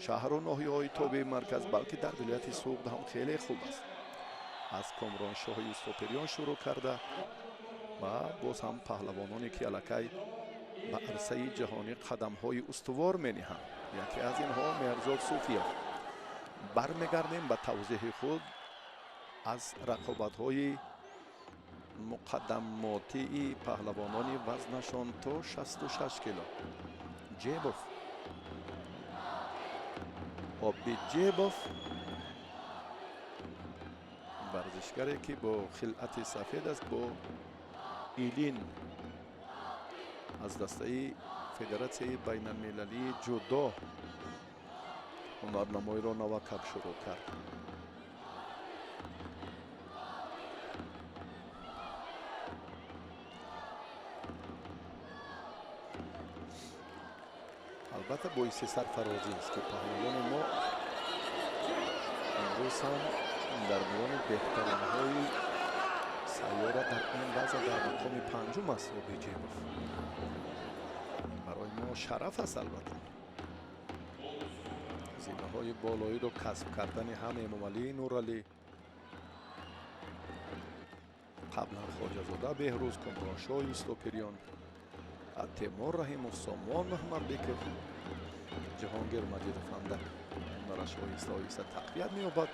Шаҳру ноҳияҳои тобеи марказ, балки дар вилояти Суғд ҳам хеле хуб аст. Аз Комроншоҳи Устопириён шурӯъ карда ва боз ҳам паҳлавононе, ки аллакай ба арсаи ҷаҳонӣ қадамҳои устувор мениҳанд. Яке аз инҳо Меҳрзод Суфиев. Бармегардем ба тавзеҳи худ аз рақобатҳои муқаддамотии паҳлавонони вазнашон то 66 кило. Ҷебов, Обиҷебов, варзишгаре, ки бо хилъати сафед аст, бо Илин аз дастаи Федератсияи байналмилалии ҷудо ҳунарнамоиро навакак шурӯъ кард. Албатта, боиси сарфарозӣ аст, ки паҳлавони мо имрӯз ҳам дар миёни беҳтаринҳои сайёра дар ин вазн дар мақоми панҷум аст. Обиҷебов ин барои мо шараф аст. Албатта, зинаҳои болоиро касб кардани ҳам Эмомалӣ Нуралӣ, қаблан Хоҷазода Беҳрӯз, Комроншоҳи Устопириён, Темур Раҳимов, Сомон Маҳмадбеков, Ҷаҳонгир Маҷидов андак ҳунараш оҳиста оҳиста тақвият меёбад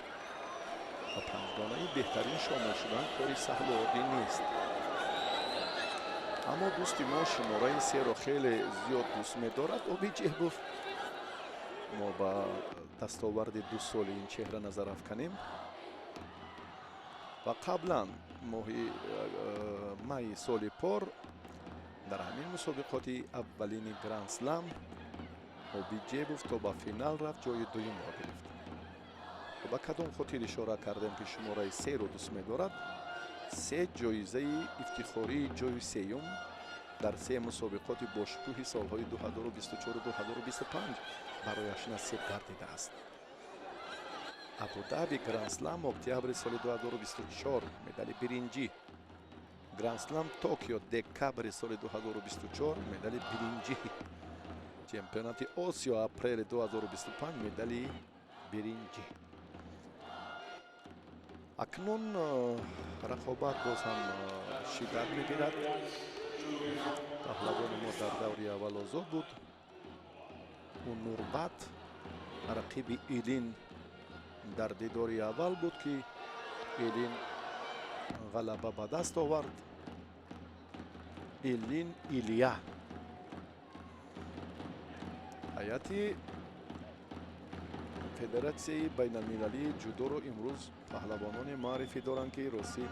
ва панҷгонаи беҳтарин шомил шудан кори саҳлу оддӣ нест. Аммо дӯсти мо шумораи серо хеле зиёд дӯст медорад. Обиҷебов, мо ба дастоварди 2 соли ин чеҳра назар афканем ва қаблан моҳи майи соли пор дар ҳамин мусобиқоти аввалини Гранд-слам Обиҷебов то ба финал рафт, ҷои дуюмро гирифт. Ба кадом хотир ишора кардем, ки шумораи серо дӯст медорад? Се ҷоизаи ифтихории ҷои сеюм дар се мусобиқоти бошукӯҳи солҳои 2024-2025 барояш насиб гардидааст. Абудаби Гранд-слам октябри соли 2024 медали биринҷӣ, Гранд-слам Токио декабри соли 2024 медали биринҷӣ, чемпионати Осиё апрели 2025 медали биринҷӣ. Акнун рақобат боз ҳам шиддат мегирад. Паҳлавони мо дар даври аввал озод буд. Ӯ Нурбат рақиби Илин дар дидори аввал буд, ки Илин ғалаба ба даст овард. Илин Илия ҳайати Федератсияи байналмилалии ҷудоро имрӯз паҳлавононе маърифӣ доранд, ки ростӣ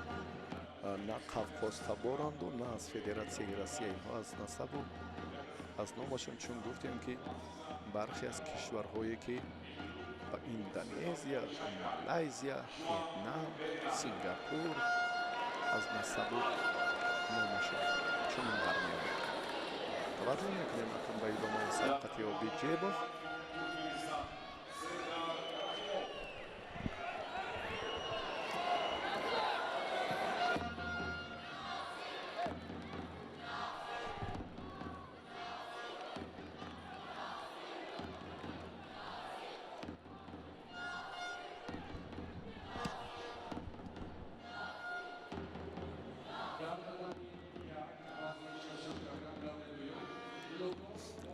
на қавқозтаборанду, на аз Федератсияи Россия. Инҳо аз насабу аз номашон, чун гуфтем, ки бархе аз кишварҳое, ки ба Индонезия, Малайзия, Вьетнам, Сингапур аз насабу номашон чунин бармеояд. Таваҷҷӯҳ мекунем акнун ба идомаи сабқати Обиҷебов.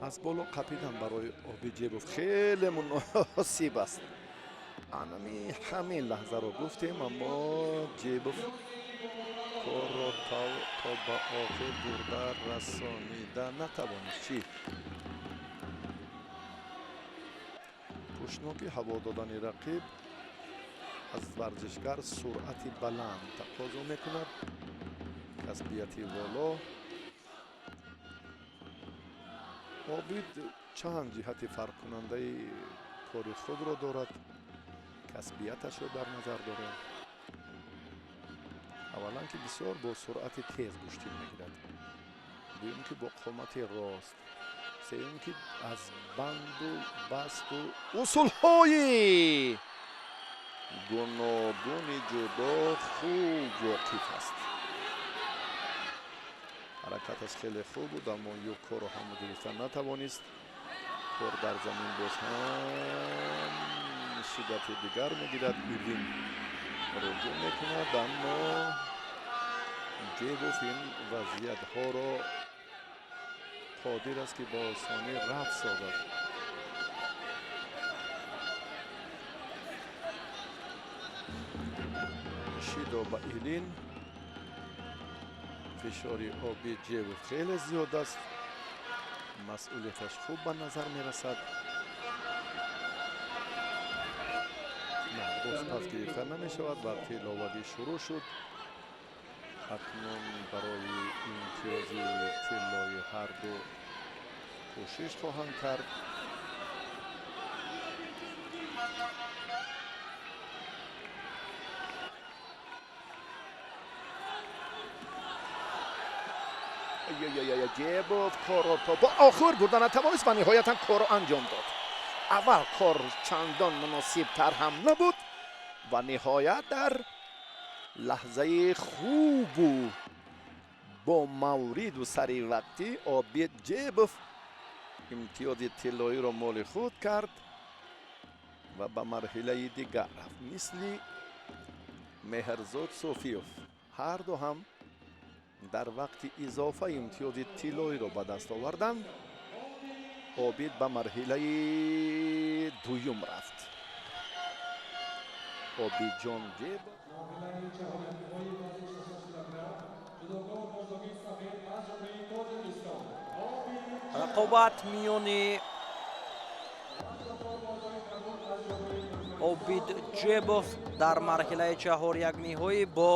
Аз боло қапидан барои Обиҷебов хеле муносиб аст. Анами ҳамин лаҳзаро гуфтем, аммо Ҷебов корро то ба охир бурда расонида натавонист. Чӣ пӯшноки ҳаво додани рақиб аз варзишгар суръати баланд тақозо мекунад, касбияти воло. Обид чанд ҷиҳати фарқкунандаи кори худро дорад, касбияташро дар назар дорем. Аввалан, ки бисёр бо суръати тез гӯштин мегирад, дуюм, ки бо қомати рост, сеюм, ки аз банду басту усулҳои гуногуни ҷудо хуб воқиф аст. Ҳаракаташ хеле хуб буд, аммо юкоро ҳам гирифта натавонист. Кор дар замин боз ҳам шиддати дигар мегирад. Илин рӯҷӯъ мекунад, аммо Ҷебов ин вазъиятҳоро қодир аст, ки бо осонӣ рафт созад. Шидо ба Илин. Фишори Обид Ҷебов хеле зиёд аст. Масъулияташ хуб ба назар мерасад. Боз пас гирифта намешавад. Вақти иловагӣ шурӯъ шуд. Акнун барои имтиёзи тиллои ҳарду кӯшиш хоҳанд кард. Ҷебов корро то бо охир бурда натавонист ва ниҳоятан корро анҷом дод. Аввал кор чандон муносибтар ҳам набуд ва ниҳоят дар лаҳзаи хубу бо мавриду саривақтӣ Обид Ҷебов имтиёзи тиллоиро моли худ кард ва ба марҳилаи дигар рафт. Мисли Меҳрзод Софиёв ҳарду ҳам дар вақти изофа имтиёзи тиллоиро ба даст оварданд. Обид ба марҳилаи дуюм рафт. Обидҷон Ҷебов. Рақобат миёни Обид Ҷебов дар марҳилаи чаҳорякниҳоӣ бо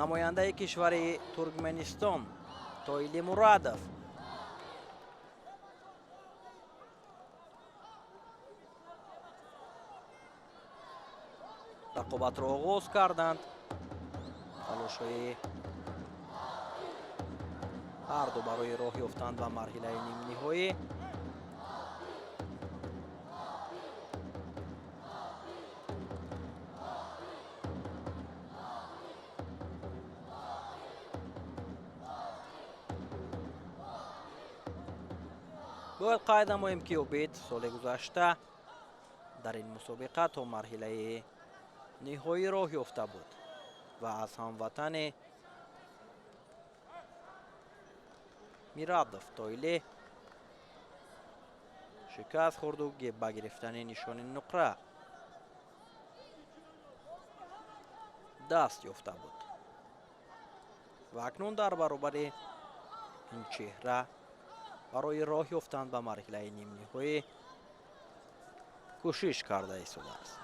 намояндаи кишвари Туркменистон Тоили Мурадов. Рақобатро оғоз карданд. Талошҳои ҳарду барои роҳ ёфтан ба марҳилаи нимниҳоӣ. Бояд қайд намоем, ки Обид соли гузашта дар ин мусобиқа то марҳилаи ниҳоӣ роҳ ёфта буд ва аз ҳамватани Мирадов Тоиле шикаст хӯрду ба гирифтани нишони нуқра даст ёфта буд ва акнун дар баробари ин чеҳра барои роҳ ёфтан ба марҳилаи нимниҳоӣ кӯшиш карда истодааст.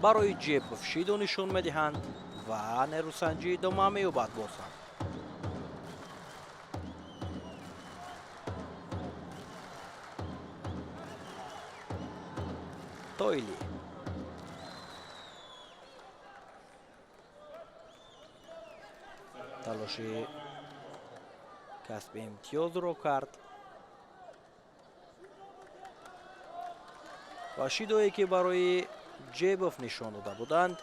Барои Ҷебов шидо нишон медиҳанд ва нерӯсанҷӣ идома меёбад боз ҳам. Тоили талоши касби имтиёзро кард ва шидое ки барои Ҷебов нишон дода буданд,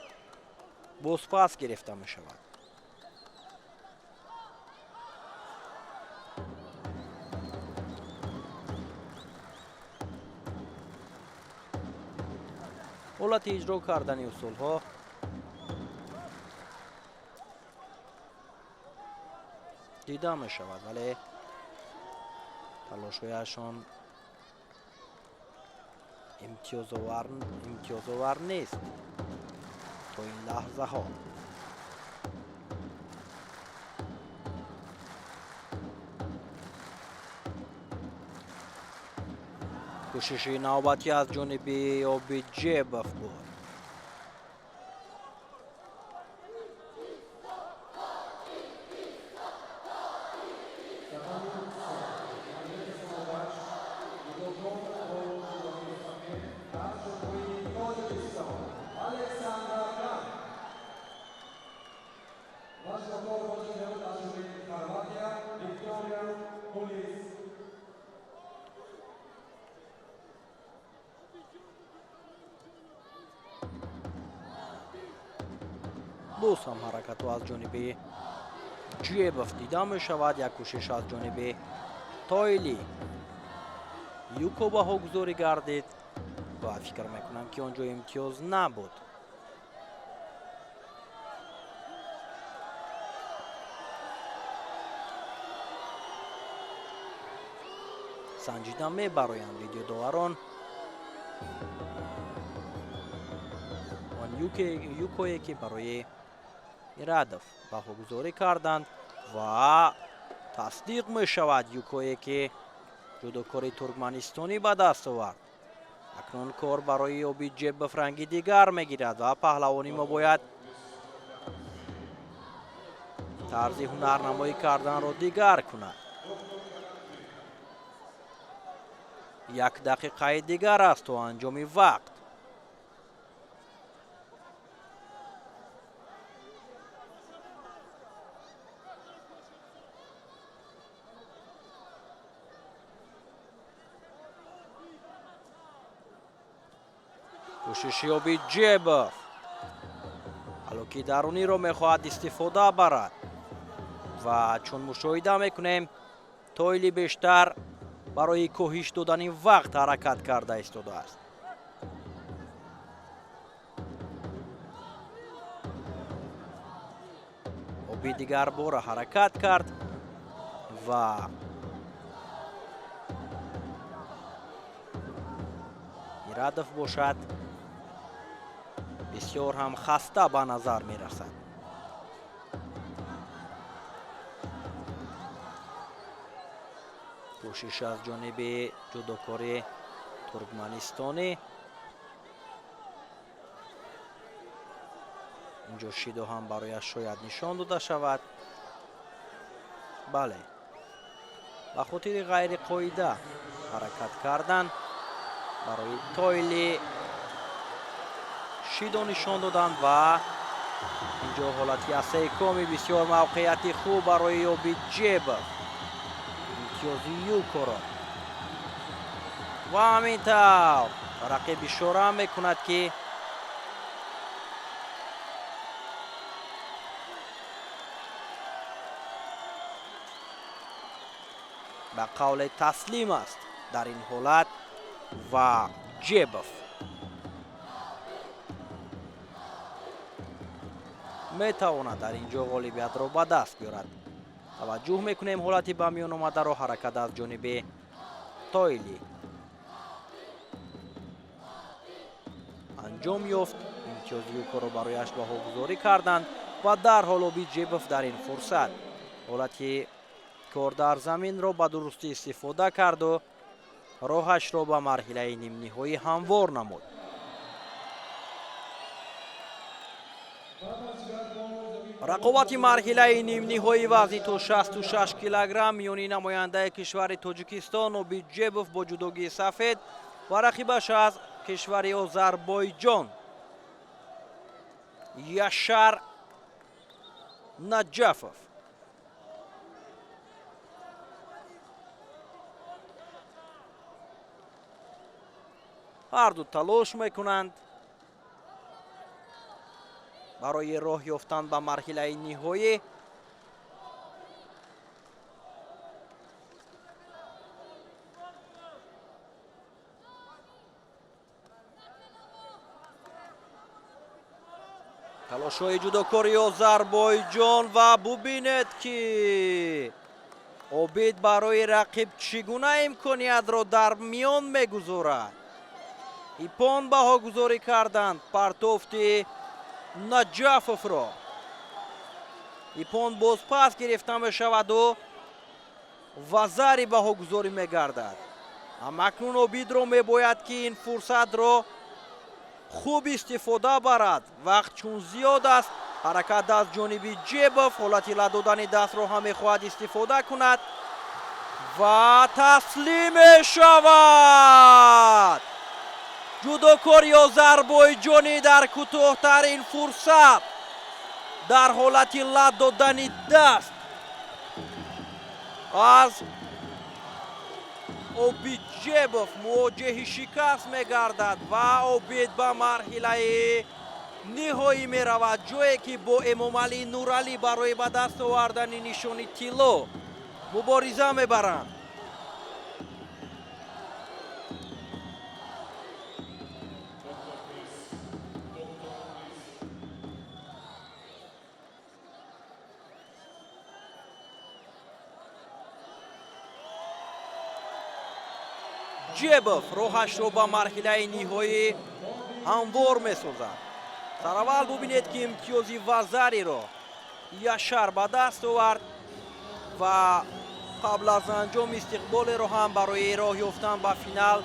бозпас гирифта мешавад. Ҳолати иҷро кардани усулҳо дида мешавад, вале талошҳояшон имтиёзовар нест то ин лаҳзаҳо. Кӯшиши навбатӣ аз ҷониби Обид Ҷебов буд. Боз ҳам ҳаракатҳо аз ҷониби Ҷебов дида мешавад. Як кӯшиш аз ҷониби Тойли юко баҳогузорӣ гардид ва фикр мекунам, ки он ҷо имтиёз набуд. Санҷида мебароянд видеодоварон он юкое, ки барои Ирадов баҳогузорӣ карданд, ва тасдиқ мешавад юкое, ки ҷудокори туркманистонӣ ба даст овард. Акнун кор барои Обид Ҷебов ранги дигар мегирад ва паҳлавони мо бояд тарзи ҳунарнамоӣ карданро дигар кунад. Як дақиқаи дигар аст то анҷоми вақт. Кӯшиши Обид Ҷебов, ҳало ки даруниро мехоҳад истифода барад ва чун мушоҳида мекунем, Тойли бештар барои коҳиш додани вақт ҳаракат карда истодааст. Обид дигар бора ҳаракат кард ва Ирадов бошад, бисёр ҳам хаста ба назар мерасад. Кӯшиш аз ҷониби ҷудокори туркманистонӣ. Инҷо шидо ҳам барояш шояд нишон дода шавад. Бале, ба хотири ғайриқоида ҳаракат кардан барои Тойли шидо нишон доданд ва инҷо ҳолати асайкоми бисёр мавқеияти хуб барои Обид Ҷебов, имтиёзи юкоро. Ва ҳамин тавр рақиб ишора мекунад, ки ба қавле таслим аст дар ин ҳолат ва Ҷебов метавонад дар ин ҷо ғолибиятро ба даст биёрад. Таваҷҷӯҳ мекунем ҳолати ба миён омадаро. Ҳаракат аз ҷониби Тойли анҷом ёфт. Имтиёзи юкоро барояш баҳогузорӣ карданд ва дарҳол Обид Ҷебов дар ин фурсат ҳолати кор дар заминро ба дурустӣ истифода карду роҳашро ба марҳилаи нимниҳоӣ ҳамвор намуд. Рақобати марҳилаи нимниҳои вазни то 66 килограмм миёни намояндаи кишвари Тоҷикистон Обид Ҷебов бо ҷудогии сафед ва рақибаш аз кишвари Озарбойҷон Яшар Наҷафов. Ҳарду талош мекунанд барои роҳ ёфтан ба марҳилаи ниҳоӣ. Талошҳои ҷудокори Озарбойҷон ва бубинед, ки Обид барои рақиб чӣ гуна имкониятро дар миён мегузорад. Иппон баҳогузорӣ карданд партофти Наҷафовро. Иппон бозпас гирифта мешаваду вазари баҳогузорӣ мегардад. Ҳамакнун Обидро мебояд, ки ин фурсатро хуб истифода барад. Вақт чун зиёд аст. Ҳаракат аз ҷониби Ҷебов, ҳолати лат додани дастро ҳам мехоҳад истифода кунад ва таслим мешавад. Ҷудокори озарбойҷонӣ дар кӯтоҳтарин фурсат дар ҳолати лат додани даст аз Обид Ҷебов мувоҷеҳи шикаст мегардад ва Обид ба марҳилаи Ниҳоӣ меравад, ҷое ки бо Эмомалӣ Нуралӣ барои ба даст овардани нишони тилло мубориза мебаранд. Ҷебов роҳашро ба марҳилаи ниҳоӣ ҳамвор месозад. Сараввал бубинед, ки имтиёзи вазариро Яшар ба даст овард ва қабл аз анҷом истиқболеро ҳам барои роҳ ёфтан ба финал,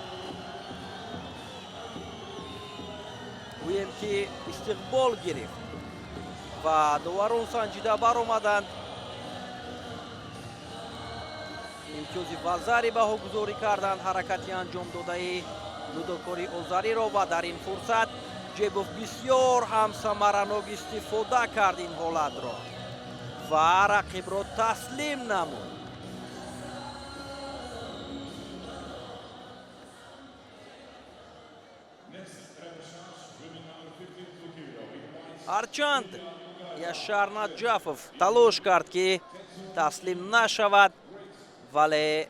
гӯем ки истиқбол гирифт ва доварон санҷида баромаданд, имтиёзи вазари баҳогузорӣ карданд ҳаракати анҷомдодаи ҷудокори озариро. Ва дар ин фурсат Ҷебов бисёр ҳам самаранок истифода кард ин ҳолатро ва рақибро таслим намуд. Ҳарчанд Яшар Наҷафов талош кард, ки таслим нашавад, вале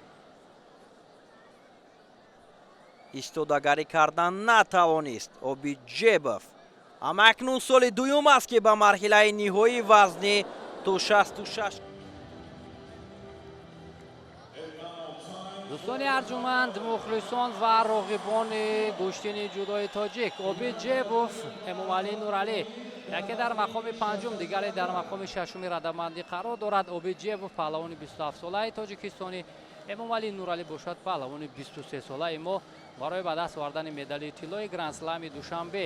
истодагарӣ кардан натавонист Обид Ҷебов. Аммо акнун соли дуюм аст, ки ба марҳилаи ниҳоии вазни то 66. Дӯстони арҷуманд, мухлисон ва роғибони гӯштини ҷудои тоҷик, Обид Ҷебов, Эмомалӣ Нуралӣ яке дар мақоми панҷум, дигаре дар мақоми шашуми радабандӣ қарор дорад. Обид Ҷебов паҳлавони 27-солаи тоҷикистонӣ, Эмомалӣ Нуралӣ бошад паҳлавони 23-солаи мо барои ба даст овардани медали тиллои Грандслами Душанбе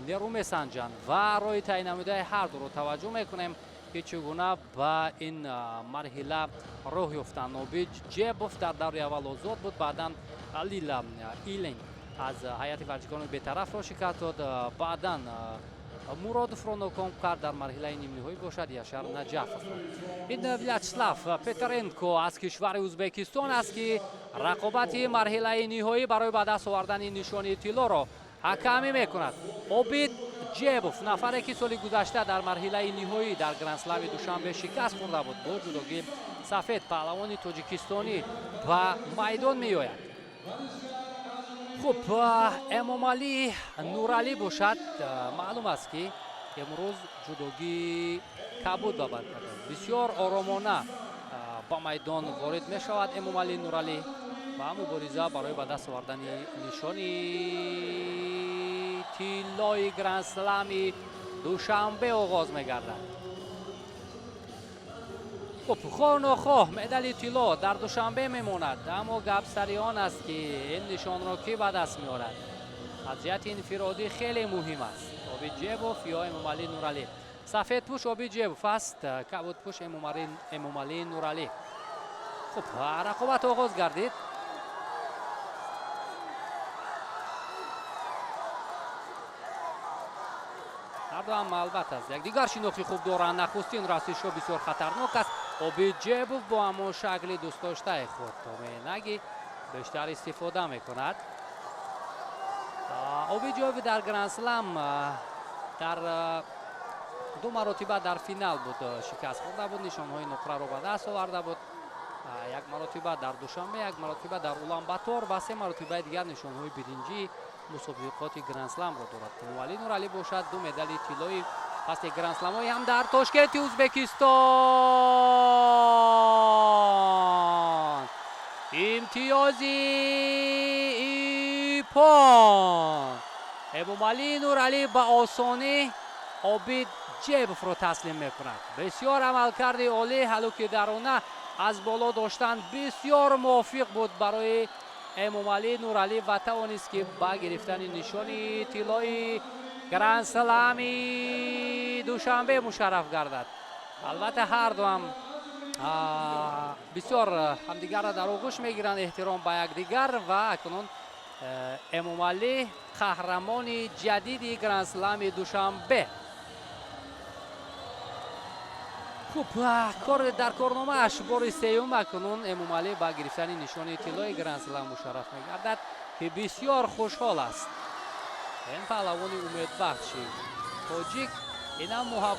нерӯ месанҷанд ва роҳи таъиннамудаи ҳар дуро таваҷҷӯҳ мекунем, ки чӣ гуна ба ин марҳила роҳ ёфтанд. Обид Ҷебов дар даври аввал озод буд, баъдан Лила Илен аз ҳайати варзишгарони бетарафро шикаст дод, баъдан Муродовро ноком кард, дар марҳилаи нимниҳоӣ бошад Яшар Наҷафовро. Ин Вячеслав Петренко аз кишвари Ӯзбекистон аст, ки рақобати марҳилаи ниҳоӣ барои ба даст овардани нишони тиллоро ҳакамӣ мекунад. Обид Ҷебов, нафаре ки соли гузашта дар марҳилаи ниҳоӣ дар Грандслами Душанбе шикаст хӯрда буд, бо ҷудогии сафед паҳлавони тоҷикистонӣ ба майдон меояд. Хуб, Эмомалӣ Нуралӣ бошад, маълум аст, ки имрӯз ҷудогии кабуд ба бар карда, бисёр оромона ба майдон ворид мешавад Эмомалӣ Нуралӣ ва мубориза барои ба даст овардани нишони тиллои Грандслами Душанбе оғоз мегардад. Хуб, хоҳ нохоҳ медали тилло дар Душанбе мемонад, аммо гап сари он аст, ки ин нишонро кӣ ба даст меорад. Аз ҷиҳати инфиродӣ хеле муҳим аст: Обид Ҷебов ё Эмомалӣ Нуралӣ. Сафедпӯш Обид Ҷебов аст, кабудпӯш Эмомалӣ Нуралӣ. Хуб, рақобат оғоз гардид. Ҳарду ҳам албатта аз якдигар шинохти хуб доранд. Нахустин расишҳо бисёр хатарнок аст. Обид Ҷебов бо ҳамон шакли дӯстдоштаи худ томенаги бештар истифода мекунад. Обид Ҷебов дар Грандслам дар ду маротиба дар финал буд, шикаст хӯрда буд, нишонҳои нуқраро ба даст оварда буд: як маротиба дар Душанбе, як маротиба дар Уланбатор ва се маротибаи дигар нишонҳои биринҷии мусобиқоти Грандсламро дорад. Эмомалӣ Нуралӣ бошад, ду медали тиллои пасти Грандсламҳои ҳам дар Тошкенти Ӯзбекистон. Имтиёзи иппон! Эмомалӣ Нуралӣ ба осонӣ Обид Ҷебовро таслим мекунад. Бисёр амалкарди олӣ, ҳалуки дарона аз боло доштан бисёр мувофиқ буд барои Эмомалӣ Нуралӣ ва тавонист, ки ба гирифтани нишони тиллои Грандслами Душанбе мушарраф гардад. Албатта, ҳарду ҳам бисёр ҳамдигарро дар оғӯш мегиранд, эҳтиром ба якдигар, ва акнун Эмомалӣ қаҳрамони ҷадиди Грандслами Душанбе. Хуб, кор дар корномааш бори сеюм акнун Эмомалӣ ба гирифтани нишони тиллои Грандслам мушарраф мегардад, ки бисёр хушҳол аст. Ин паҳлавони умедбахши Тоҷик, инам муҳаббат.